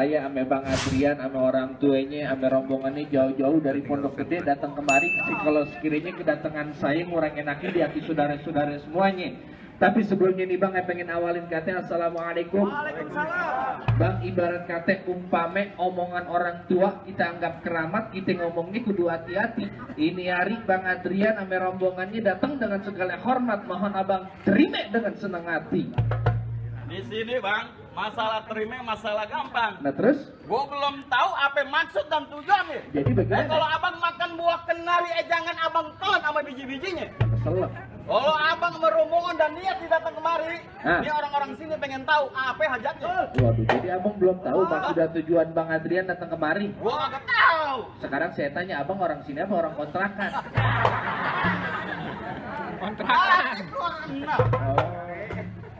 saya ame Bang Adrian, ame orang tuanya, ame rombongannya jauh-jauh dari Pondok Gede datang kemari. Kalau sekiranya kedatangan saya ngurang enakin di hati saudara-saudara semuanya. Tapi sebelumnya nih Bang, saya pengen awalin kata Assalamualaikum. Waalaikumsalam. Bang, ibarat kata umpame omongan orang tua kita anggap keramat, kita ngomongnya kudu hati-hati. Ini hari Bang Adrian ame rombongannya datang dengan segala hormat, mohon abang terima dengan senang hati. Di sini Bang, masalah terima masalah gampang. Nah terus? Gua belum tahu apa maksud dan tujuannya. Jadi bagaimana? Kalau abang makan buah kenari, jangan abang telan sama biji-bijinya. Kesel. Kalau abang merombongan dan niat datang kemari, Ah. ini orang-orang sini pengen tahu apa hajatnya. Waduh, jadi abang belum tahu maksud dan tujuan Bang Adrian datang kemari. Gua nggak tahu. Sekarang saya tanya, abang orang sini apa orang kontrakan? Ah, itu enak. Oh.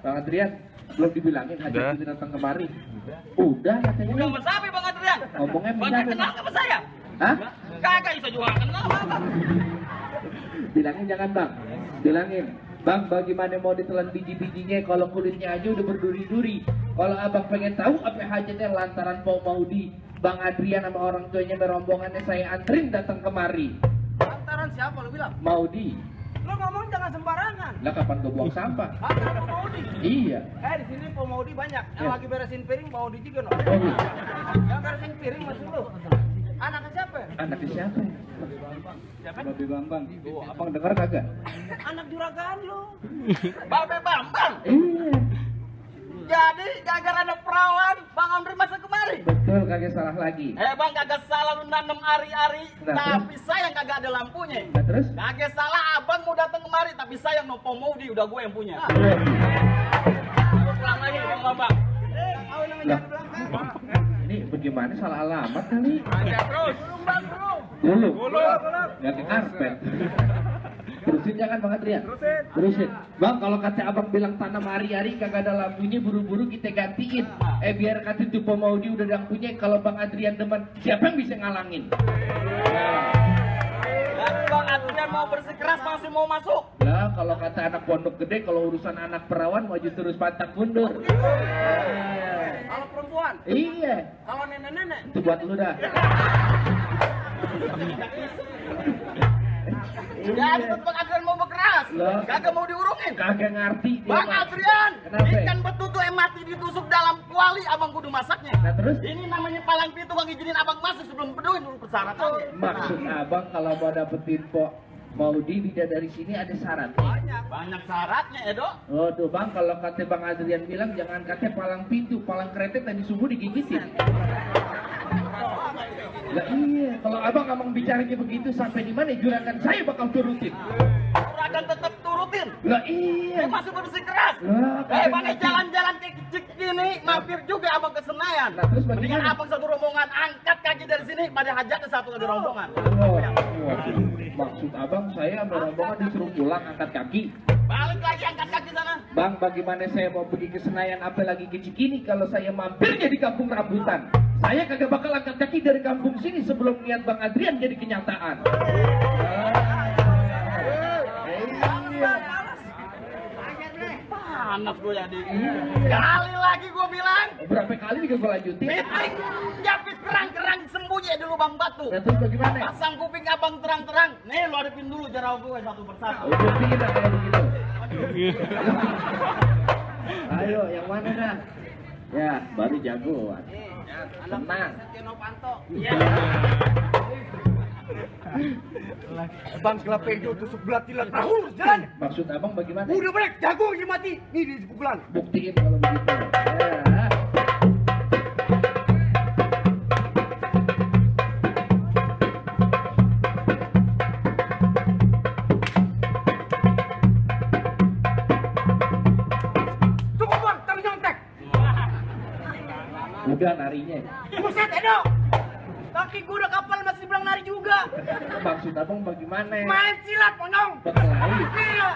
Bang Adrian, belum dibilangin hajat kita datang kemari. Udah katanya. Udah sama siapa Bang Adrian? Ngomongnya Bang pindah, kenal sama saya? Hah? Kagak bisa juga kenal. Bilangin jangan Bang. Bilangin. Bang, bagaimana mau ditelan biji-bijinya kalau kulitnya aja udah berduri-duri. Kalau abang pengen tahu apa hajatnya lantaran mau di Bang Adrian sama orang tuanya berombongannya saya antrin datang kemari. Lantaran siapa lu bilang? Maudi. Lu ngomong jangan sembarangan. Lah kapan gue buang sampah? Lantaran Pak Maudi. Iya. Di sini Pak Maudi banyak. Yang Ya. lagi beresin piring Pak Maudi juga no. Oh, iya. Yang beresin piring maksud lu? Anaknya siapa? Anaknya siapa? Siapa? Babi Bambang. Oh, abang dengar kagak? Anak juragan lu. Babe Bambang. Iya. Jadi gara-gara ada perawan, Bang Andri masuk kemari. Betul, kagak salah lagi. Bang kagak salah lu nanam ari-ari, Nah, tapi sayang kagak ada lampunya. Nah terus? Kagak salah abang mau datang kemari, tapi sayang Nopo Maudi udah gue yang punya. Pulang lagi Bang Bambang. Tahu namanya Lah. di belakang. Ini bagaimana salah alamat kali? Aja terus. Bang, terus. Dulu. Nggak ke karpet. Terusin jangan Bang Adrian. Terusin. Bang, kalau kata abang bilang tanam hari-hari kagak ada lampunya, buru-buru kita gantiin. Biar kata itu Maudi udah lampunya, kalau Bang Adrian demen, siapa yang bisa ngalangin? Bang Adrian mau bersikeras masih mau masuk. Lah, kalau kata anak Pondok Gede, kalau urusan anak perawan maju terus pantang mundur. Kalau perempuan, Iya, kalau nenek-nenek. itu buat lu dah. Jadi tuh Bang Adrian mau berkeras. Lah. Kagak mau diurungin. Kagak ngerti dia, Bang Bang. Adrian, Kenapa? ikan betutu yang mati ditusuk dalam kuali, abang kudu masaknya. Nah terus? Ini namanya palang pintu, bang izinin abang masuk sebelum peduin dulu persyaratannya. Maksud abang kalau mau dapetin po Maudi dari sini ada syarat. Banyak syaratnya, Edo. Oh tuh Bang, kalau kata Bang Adrian bilang jangan kata palang pintu, palang kereta tadi subuh digigitin. Lah iya, kalau abang bicaranya begitu sampai di mana juragan saya bakal turutin. Akan tetap turutin. Lah iya. Masih bersikeras. Lah, kagak Bang ngerti. jalan-jalan kecil gini, mampir juga abang ke Senayan. Nah, terus Mendingan bagaimana? abang satu rombongan angkat kaki dari sini, pada hajatnya satu lagi rombongan. Oh, waduh. Maksud abang saya sama rombongan disuruh pulang angkat kaki. Balik lagi angkat kaki sana. Bang, bagaimana saya mau pergi ke Senayan apalagi ke Cikini kalau saya mampirnya di kampung rambutan? Saya kagak bakal angkat kaki dari kampung sini sebelum niat Bang Adrian jadi kenyataan. Panas gue jadi. Kali lagi gue bilang. Berapa kali juga gue lanjutin? Meeting, japit kerang-kerang sembunyi di lubang batu. Nah, terus bagaimana? Pasang kuping abang terang-terang. Nih lo hadapin dulu jarau gue satu persatu. Oh, buktiin dah kalau begitu. Ayo, yang mana dah? Ya, baru jagoan. Tenang. Setia Novanto. Bang kelapa hijau tusuk belatilan tahu jalan. Maksud abang bagaimana? Udah balik jago dia mati. Nih di pukulan. Buktiin kalau begitu. Ya. Cukup bang, tang nyontek. Udah narinya. Buset Edo. Kaki gua udah kapal masih dibilang nari juga. Maksud abang bagaimana? Main silat ponyong. Berkelahi. Iya.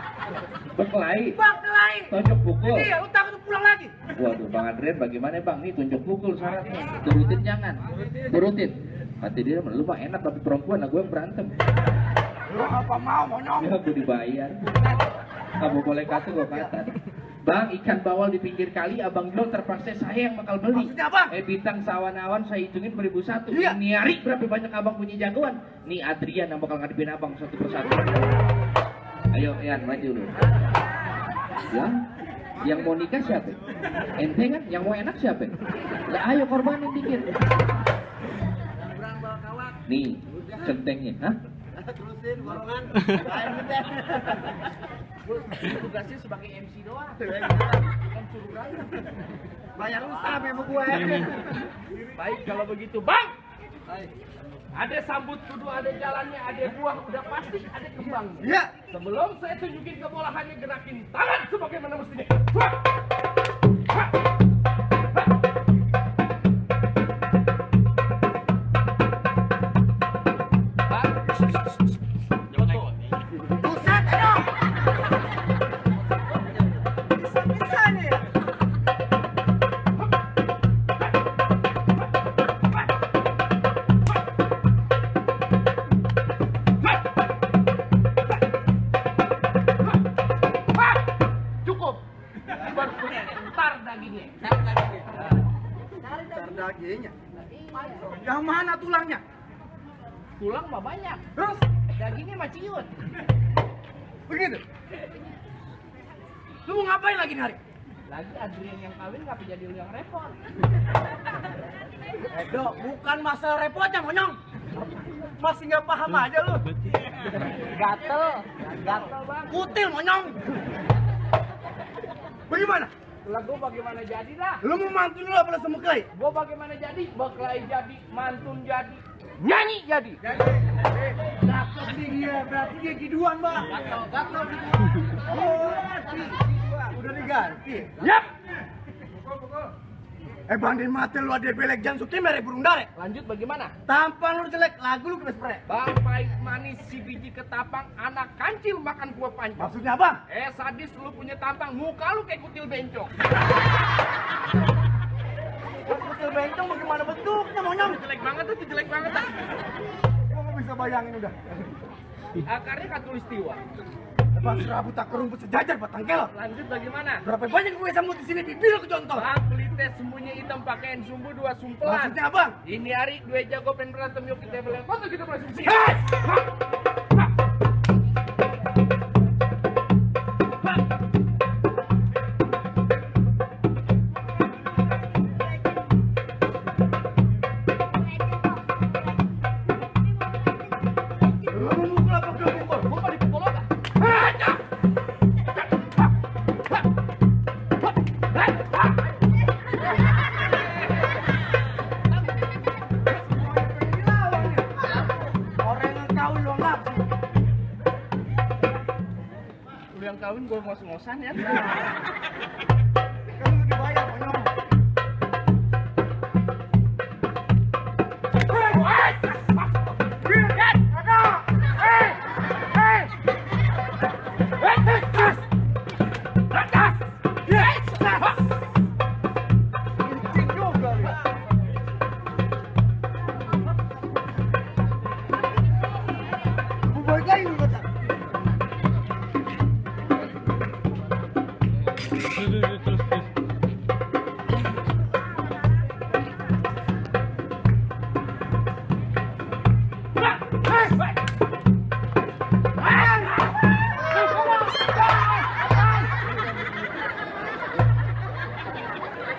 Berkelahi. Bang kelahi. Tonjok pukul. Iya, lu takut pulang lagi. Waduh, Bang Adrian bagaimana Bang? Nih tunjuk pukul syaratnya. Turutin jangan. Turutin. Kata dia, lu mah enak tapi perempuan lah gue yang berantem. Lu apa mau ponyong? Ya gue dibayar. Kamu boleh kata gue kata. Bang, ikan bawal di pinggir kali abang jual terpaksa saya yang bakal beli. Maksudnya apa? Bintang sawan-awan saya hitungin 1.001. Iya. Ini hari berapa banyak abang punya jagoan? Nih Adrian yang bakal ngadepin abang satu persatu. Ayo, Ian, maju lu. Ya, yang mau nikah siapa? Ente kan? Yang mau enak siapa? Lah ayo korbanin dikit. Nih, centengnya, hah? Terusin borongan. Tugasnya sebagai MC doang. Kan suruh aja. Bayar utang sama gue. Baik kalau begitu, Bang. Ada sambut kudu, ada jalannya, ada buah, udah pasti ada kembang. Iya. Sebelum saya tunjukin kebolahannya, gerakin tangan sebagaimana mestinya. Wah! Wah! Buset, Edo! Bisa nih ya. Cukup. Baru ntar dagingnya. Ntar dagingnya. Yang mana tulangnya? Tulang mah banyak. Terus? Dagingnya mah ciut. Begitu? Lu mau ngapain lagi nih hari? Lagi Adrian yang kawin ngapa jadi lu yang repot? Edo, bukan masalah repotnya, monyong. Masih nggak paham aja lu. Gatel. Gatel, Bang. Kutil, monyong! Bagaimana? Lah gua bagaimana jadi lah? Lu mau mantun lu apa sama Clay? Gua bagaimana jadi? Berkelahi jadi, mantun jadi, nyanyi jadi. Cakep sih dia, berarti dia giduan, Mbak. Gatel. Oh, udah diganti. Yap. Bandin mati lu ada belek jangan suki mere burung dare. Lanjut bagaimana? Tampan lu jelek, lagu lu kena spray. Bang pahit manis si biji ketapang, anak kancil makan kue pancong. Maksudnya apa? Sadis lu punya tampang, muka lu kayak kutil bencong. Kutil bencong bagaimana bentuknya, monyong? Jelek banget tuh, jelek banget ah. Gua nggak bisa bayangin udah. Akarnya katulistiwa. Bang serabut tak kerumput sejajar batang kelot. Lanjut bagaimana? Berapa banyak gue sambut di sini bibir lu kejontol. Bang pelite semuanya hitam pakaian sumbu 2 sumpelan. Maksudnya abang? Ini hari 2 jago pengen berantem yuk kita beli foto kita presisi. Hei! Lu mau mukul apa gue mukul? Gua mau dipukul apa? Orang yang kau lu nafsu. Lu yang kawin gua ngos-ngosan ya. Kamu dibayar, monyong. Balik lagi lu kata.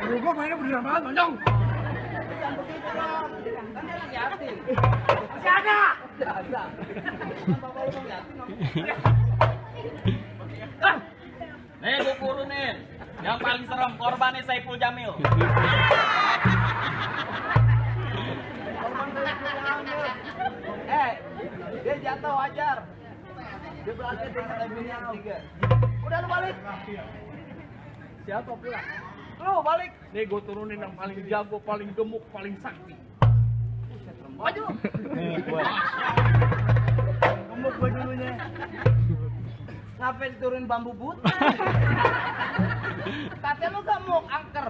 Lu gua mainnya beneran banget, monyong. Masih ada. Nih gue turunin. Yang paling serem korbannya Saiful Jamil. Dia jatuh wajar. Dia berarti dengan timnya yang 3. Udah lu balik. Siapa pulang? Lu balik. Nih gue turunin yang paling jago, paling gemuk, paling sakti. Maju. Gemuk gue dulunya. Ngapain diturunin bambu buta? Katanya lu gemuk, angker.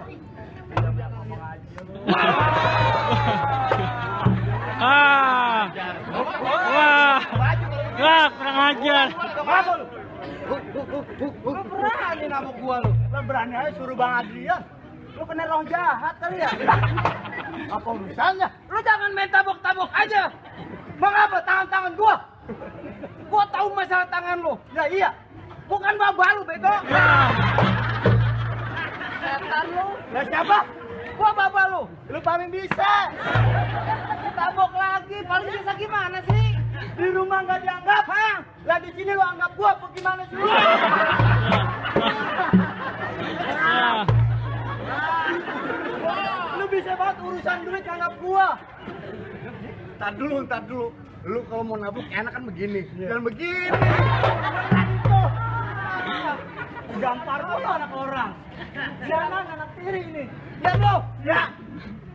Wah, kurang ajar. Lu berani nabok gua lu? Lu berani aja suruh Bang Adrian. Lu kena roh jahat kali ya? Apa urusannya? Lu jangan main tabok-tabok aja. Mengapa tangan-tangan gua? Gua tahu masalah tangan lu. Ya iya. Bukan baba lu, bego. Setan lu. Lah siapa? Gua baba lu. Lu paling bisa. Tabok lagi, paling bisa gimana sih? Di rumah nggak dianggap, ha? Lah di sini lu anggap gua apa gimana sih? Lu bisa banget urusan duit anggap gua. Entar dulu. Lu kalau mau nabuk enak kan begini. Dan begini. Gampar lu anak orang. Jangan anak tiri ini. Lihat lu. Ya.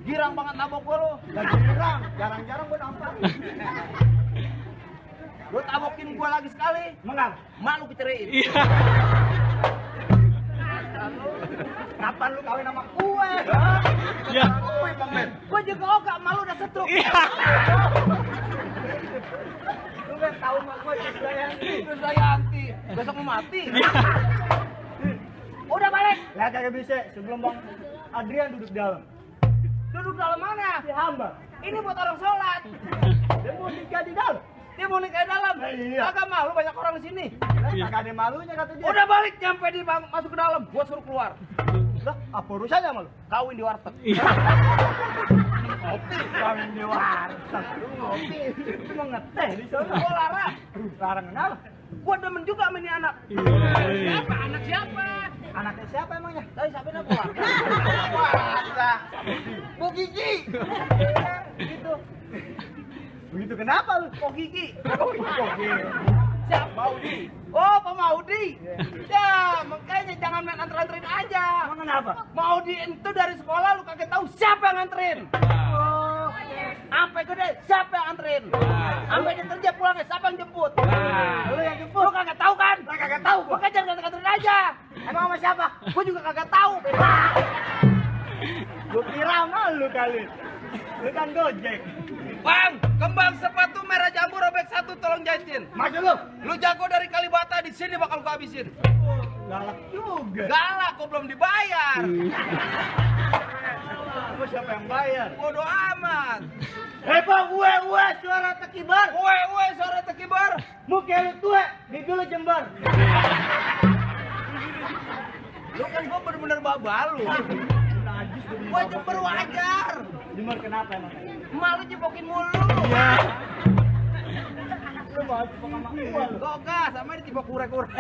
Girang banget nabok gua lu. Girang. Jarang-jarang gua nampak. Lu tabokin gua lagi sekali. Mengapa? Malu keceriin. Kapan lu kawin sama gue? Ya. Gue juga ogak, malu udah setruk. Lu kan tahu sama gue Dayanti. Besok mau mati. Udah balik. Lah kagak bisa, sebelum Bang Adrian duduk dalam. Duduk dalam mana? Di hamba. Ini buat orang sholat. Dia mau nikah di dalam. Dia mau nikah di dalam. Iya. Kagak malu banyak orang di sini. Kagak ada malunya kata dia. Udah balik nyampe di masuk ke dalam. Gua suruh keluar. Lah, apa urusannya sama lu? Kawin di warteg. Ngopi, kawin di warteg. Lu ngopi. Lu mau ngeteh di sana. Gua larang. Larang kenapa? Gua demen juga sama ini anak. Siapa? Anak siapa? Anaknya siapa emangnya? Tadi siapa nama gua? Warga. Bu Gigi. Gitu. Begitu kenapa lu? Kok Gigi? Siapa? Maudi. Oh, Pak Maudi. Ya, makanya jangan main anter-anterin aja. Emang kenapa? Maudi itu dari sekolah lu kagak tahu siapa yang nganterin. Oh. Sampai gede siapa yang anterin? Sampai dia kerja pulangnya siapa yang jemput? Lu yang jemput. Lu kagak tahu kan? Kagak tahu. Makanya jangan nganterin aja. Emang sama siapa? Gua juga kagak tahu. Gua kira sama lu kali. Lu kan Gojek. Bang, kembang sepatu merah jambu robek 1 tolong jahitin. Maksud lu? Lu jago dari Kalibata di sini bakal gua habisin. Galak juga. Galak, gua belum dibayar. Gua siapa yang bayar? Bodoh amat. Bang, gue suara tekibar. Gue suara tekibar. Muka lu tua, gigi lu jembar. Lu kan gua bener-bener babal lu. Gua jember wajar. Jember kenapa emang? Malu jepokin mulu. Iya. Lu mau jepok sama gua lu. Gak, sama ini jepok kurek-kurek.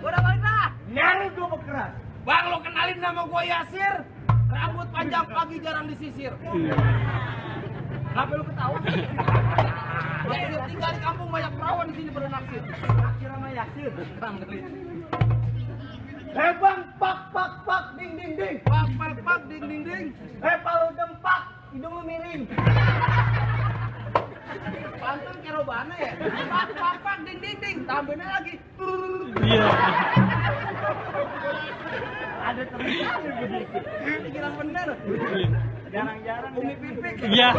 Gua udah balik dah. Nyari gua berkeras. Bang, lu kenalin nama gua Yasir. Rambut panjang pagi jarang disisir. Kenapa lu ketawa? Yasir tinggal di kampung banyak perawan di sini pada naksir. Naksir sama Yasir. Bang, pak, ding, ding, ding. Pak, ding, ding, ding. Palu dempak, hidung lu miring. Pantun kerobana ya? Pak, ding, ding, ding. Tambahinnya lagi. Iya. Ada terlihat begitu. Ini kira bener. Jarang-jarang umi pipik. Iya.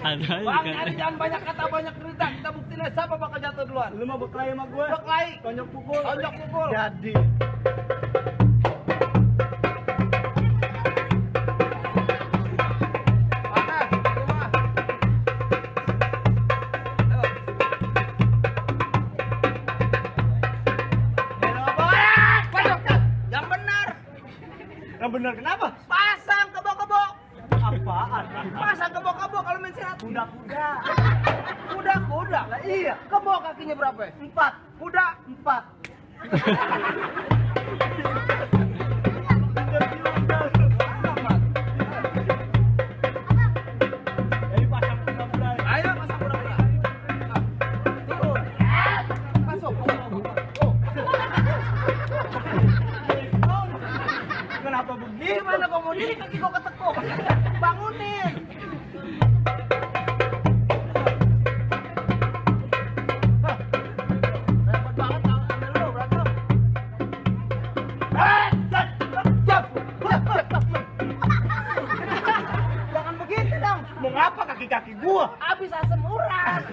Ada. Bang, jangan banyak kata, banyak cerita. Kita buktiin siapa bakal jatuh duluan. Lu mau berkelahi sama gue? Berkelahi. Tonjok pukul. Jadi. Yang benar kenapa? Pasang kebo-kebo. Apaan? Pasang kebo-kebo kalau main silat. Kuda-kuda. Kuda-kuda? Lah iya. Kebo kakinya berapa? 4. Kuda 4. Kenapa begini? Gimana kau mau diri kaki kau ketekuk? Bangunin. Repot banget ambil lu berantem. Jangan begitu dong. Mengapa kaki-kaki gua? Habis asam urat.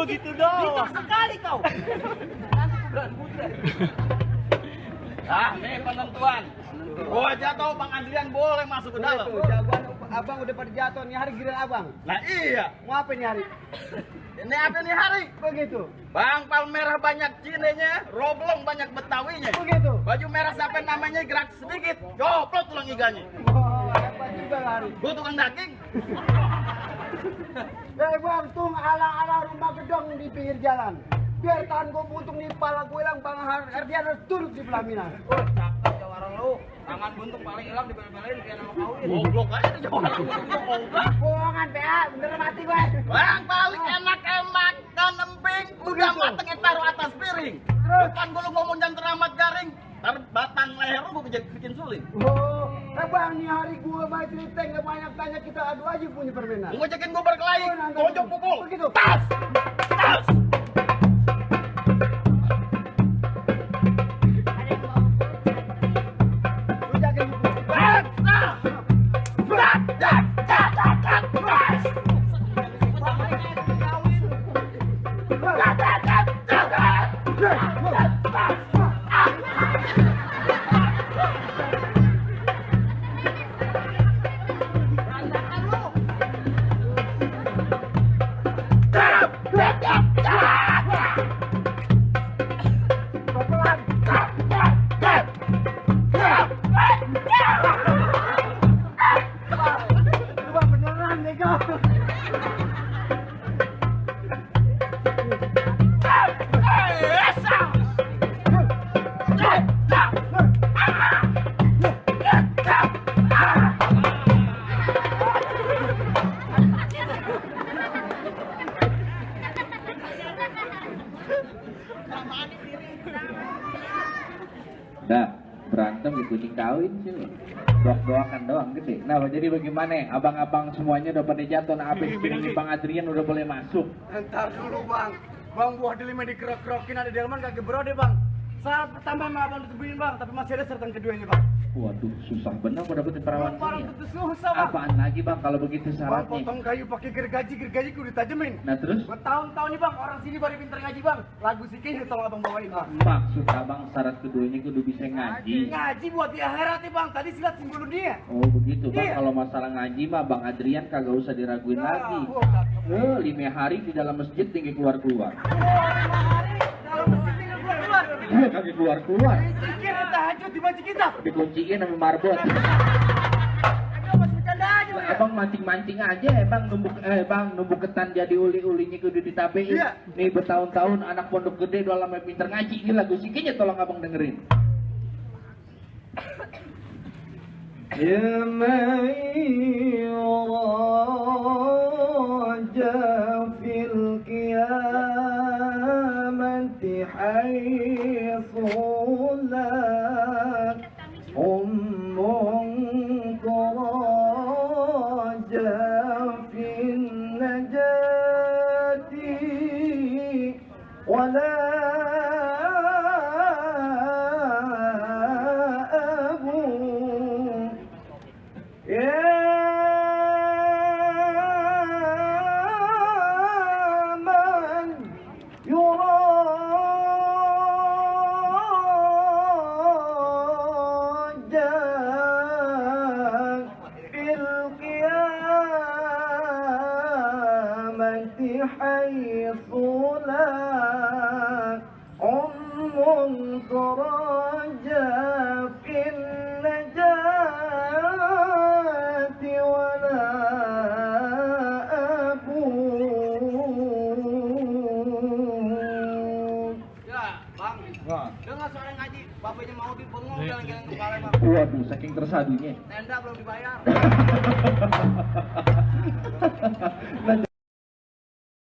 begitu doang. Bijak sekali kau. Nanti ku berangkut deh. Ah, nih penentuan. Gua jatuh, Bang Adrian boleh masuk ke dalam. Jagoan abang udah pada jatuh nih hari giliran abang. Nah iya, Mau apa nih hari? ini apa nih hari? Begitu. Bang Palmerah banyak cinenya, Roblong banyak Betawinya. Begitu. Baju merah siapa namanya gerak sedikit, coplok tulang iganya. Oh, hebat juga hari. Gua tukang daging. Bang, tung ala-ala rumah gedong di pinggir jalan. Biar tahan gue buntung di kepala gue hilang, Bang Ardian harus turut di pelaminan. Oh, cakep jawaran lu. Tangan buntung paling hilang dibel-belin kayak nama kawin. Goblok aja di Jawa Barat. Bohongan, PA. Bener mati gue. Bang paling enak-enak dan emping, udah mateng taruh atas piring. Depan gua lu ngomong dan teramat garing, ntar batang leher lu gua bikin suling. Oh, Bang, nih hari gue main cerita nggak banyak tanya, kita adu aja punya permainan. Mau cekin gua berkelahi, Oh, nanti. tonjok pukul. Begitu. Tas! Tas! Lu jaga buku. Tas! Tas! Tas! Tas! Tas! Tas! Tas! Lu Bang beneran nih kau. Dah, berantem di kucing kawin sih lo. Doak-doakan doang gede. Nah, jadi bagaimana? Abang-abang semuanya udah pada jatuh. Nah, abis ini Bang Adrian udah boleh masuk. Ntar dulu Bang. Bang buah delima dikerok-kerokin ada delman kagak bro deh Bang. Saat pertama sama abang ditemuin Bang, tapi masih ada sertan keduanya Bang. Waduh, susah benar mau dapetin perawan Bang ini. tentu susah Bang. Apaan lagi Bang kalau begitu Bang syaratnya? potong kayu pakai gergaji ku ditajemin. Nah terus? Bertahun-tahun nih Bang, orang sini baru pinter ngaji Bang. Lagu sikih tolong abang bawain Bang. Maksud abang syarat keduanya kudu bisa ngaji. Ngaji buat di akhirat nih Bang, tadi silat simbol dunia. Oh begitu Bang, Iya. kalau masalah ngaji mah Bang Adrian kagak usah diraguin lagi. Oh, cakep. 5 hari di dalam masjid tinggi keluar-keluar. Oh, 5 hari dalam masjid tinggal keluar. Kagak keluar-keluar. Pikir tahajud di masjid kita. Dikunciin sama marbot. Aduh, masih bercanda aja Bang. Abang mancing-mancing aja bang numbuk ketan jadi uli-ulinya kudu ditabein. Iya. Nih bertahun-tahun anak pondok gede udah lama pinter ngaji. Ini lagu sikihnya tolong abang dengerin. Ya raja fil qiyamati haythu la raja fil najati wala حيث لا ترجى في النجاة ولا أبوه. Ya, Bang. Dengar suara ngaji, bapaknya mau dibengong jalan-jalan kepala Bang. Waduh, saking tersadunya. Tenda belum dibayar.